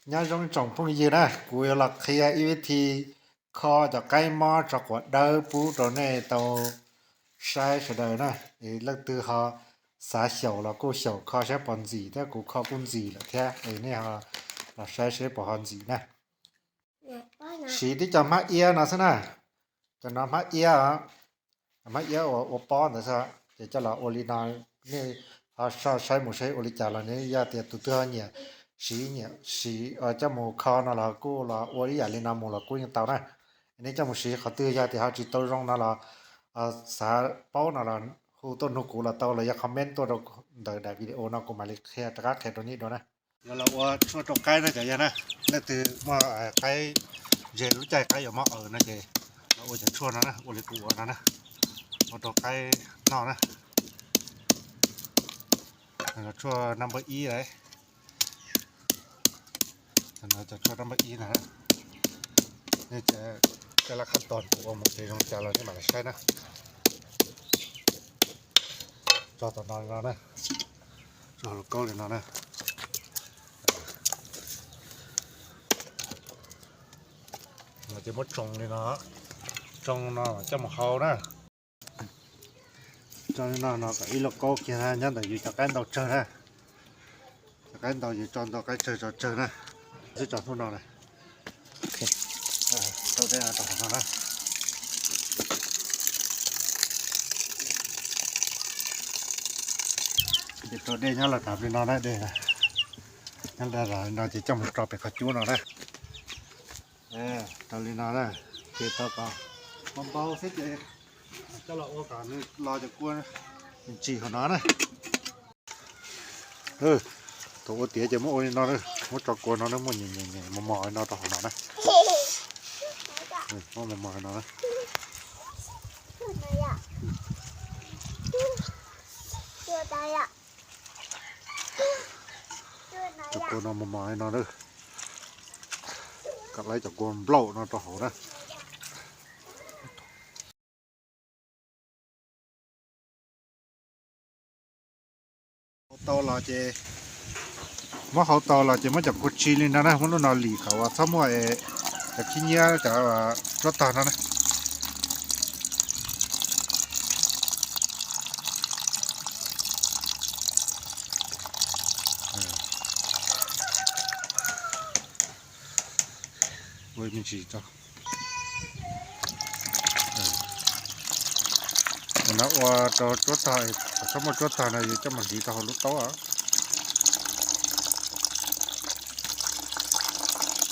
Nyob zoo tsoom phooj ywg na, kuv yuav los qhia ib vib thi kho cov qaib mob tso quav dawb pub rau nej tau saib sawv daws na. Es leej twg ho xav xyaum los kuj xyaum kho saib puas ntxim thiab, kuv kho kuj ntxim lawm thiab, es nej ho los saib seb puas ho ntxim na. Siv tib co hmab iab no xwb na. Cov no hmab iab, hmab iab uas ua pob ntawd xwb, ces coj los ua li no. Nej ho saib mus saib ua li cas los nej, yog tias tus twg ho nyiam siv, nyiam siv coj mus kho no los kuj los ua ib yam li no mus los kuj yeej tau na. Nej coj mus siv qhov twg, yog tias ho tsis tau zoo no los xav paub no los hu tuaj nug kuv los tau, los yog comment tuaj rau ntawm daim video no kuv mam li qhia rov qab qhia rau nej dua na. Yuav los ua tshuaj rau qaib na cov yawg na. Leej twg muaj qaib, ntshe lub caij qaib yuav mob aws no ces los ua cov tshuaj no na, ua li kuv ua no na, ua rau qaib noj na. Tshuaj number ib lawm. Cov tshuaj number ib no, nej cov lab khab tos kuv ua mus ces zoo cas los nej mam li saib na. Tso tom no li no na, tso hauv kaub li no na. No ces muab tsoo li no, tsoo no coj mus hau na. Tso li no no kom ib lauj kaub kiag na, nyob ntawm yus cov qaib ntau tsawg na. Cov qaib ntau yus tso ntau, qaib tsawg tso tsawg na. Xwb tso hnub no na. Tau dej no rau hauv no na. Ces rau dej nyob los rau li no na, dej nyob li no ces coj mus rau pem qhov cub no na. Rau li no na, ces tau kom npau npau xwb ces coj los ua kom nws los cov kua ntsim hauv no na. Thaum ua tiav ces muab ua li no, muab tso kua no na, muab nyem nyem nyem mos mos li no rau hauv no na. Muab mos mos li no na. Cov kua no mos mos li no na. Kom lawv cov kua nplaum no rau hauv na. Hau tau los ces, muab hau tau los ces muab cov kua tsi li no na, muab lub no lim kom uas txhob muaj cov khib nyiab cov tsuab tog no na. Ua me ntsis rau. No ua rau tsuab tog, txhob muaj tsuab tog no yuav coj mus hliv rau hauv lub taub.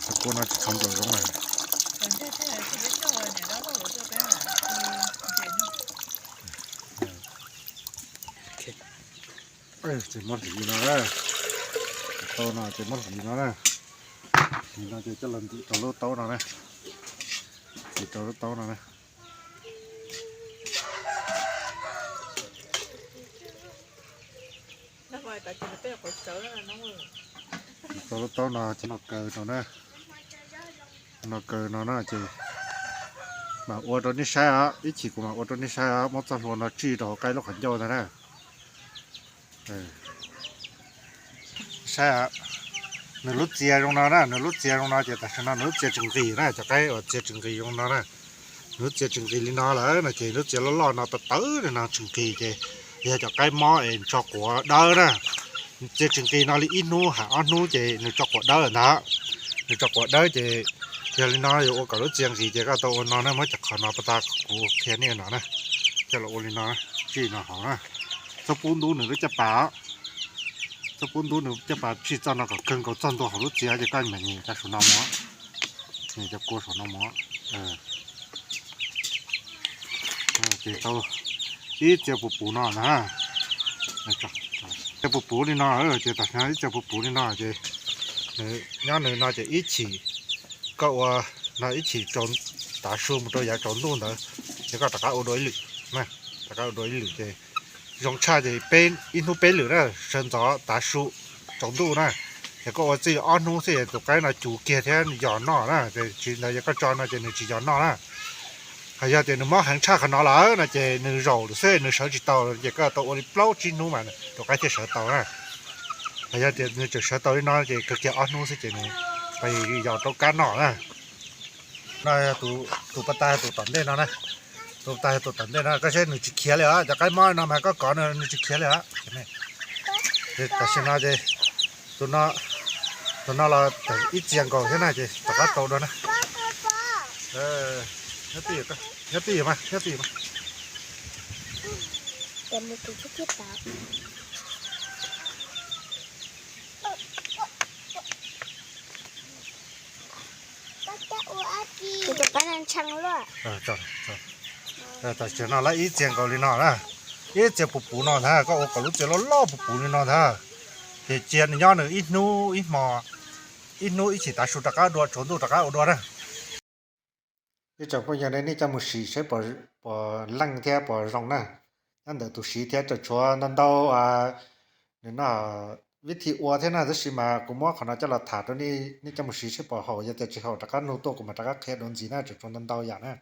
Cov kua no tsis tshua nplaum zoov na. Ces muab hliv no, tau no ces muab hliv no na. Hliv no ces coj los ntim rau lub taub no na. Ntim rau lub taub no na. Ntim rau lub taub no ces no kaw no na. No kaw no na ces mam ua rau nej saib os, ib chim kuv mam ua rau nej saib os, muab txoj hlua no tsij rau hauv qaib lub qhov ncauj ntag na. Saib, nws lub txias zoo no na, nws lub txias zoo no ces tam sim no nws lub txias tsis nqis na, cov qaib uas txias tsis nqis zoo no na. Nws lub txias tsis nqis li no lawm no ces lub txias loj loj no tawv tawv li no tsis nqis ces yog cov qaib mob es tso quav dawb na. Txias tsis nqis no li ib hnub hais ob hnub ces nws tso quav dawb ntag. Nws tso quav dawb ces yog li no yuav ua kom lub txias nqis ces koj tau ua no na, muab cov qhov no pas tas kuv qhia nej no na. Coj los ua li no, tsij no hauv na. Txhob pub ntub nws lub caj pas. Txhob pub ntub nws caj pas, tsij txoj no kom kawg nkaus txog ntua hauv lub txias ces koj mam nyem cov saum no mus. Nyem cov kua saum no mus. Ces tau ib txia puv puv no na. Txia puv puv li no ces tam sim no ib txia puv puv li no ces nws nyob nws no ces ib chim koj ua no ib chim tav su mus rau yav tsaus ntuj ntawd ces koj rov qab ua dua ib lwm. Rov qab ua dua ib lwm ces zoo tshaj ces peb ib hnub peb lwm na, sawv ntxov tav su tsaus ntuj na. Ces koj ua txij ob hnub xwb es tus qaib no cus kiag thiab yos noj na, tsis ntawd yog koj tso no ces nws tsis yos noj na. Hos yog tias nws mob heev tshaj qhov no lawm no ces nws zaum lawm xwb, nws sawv tsis tau ces koj tau ua li plaub tsib hnub mas tus qaib thiaj sawv tau na. Hos yog tias nws tseem sawv tau li no ces kawg kiag ob hnub xwb ces nws Peb yog rau kab noj na. No yog tus pas tas tus tom ntej no na. Tus pas tas tus tom ntej no koj saib nws tsis khiav li os, cov qaib mob no mas koj kov nws tsis khiav li os. Tam sim no ces tus no los ib txia nkaus thiab na ces rov qab tau dua na. Nyob twj ywm mas, nyob twj ywm mas. Tam sim no lawv ib txia nkaus li no na, ib txia puv puv no ntag, koj ua kom lub txiv loj loj puv puv li no ntag. Ces cia nws nyob nws ib hnub ib hmo, ib hnub ib chim tav su rov qab dua, tsaus ntuj rov qab ua dua na. Ib tsoom phooj ywg, nej coj mus siv saib puas leej thiab puas zoo na. Nyob ntawm tus siv thiab tseem tshuav ntau ntau, nws no vib thi ua thiab na, tab sis mas kuv muab qhov no coj los tham rau nej, nej coj mus siv saib puas haum, yog tias tsis haum rov qab nug tuaj kuv mam rov qab qhia dua ntxiv na, tseem tshuav ntau ntau yam na.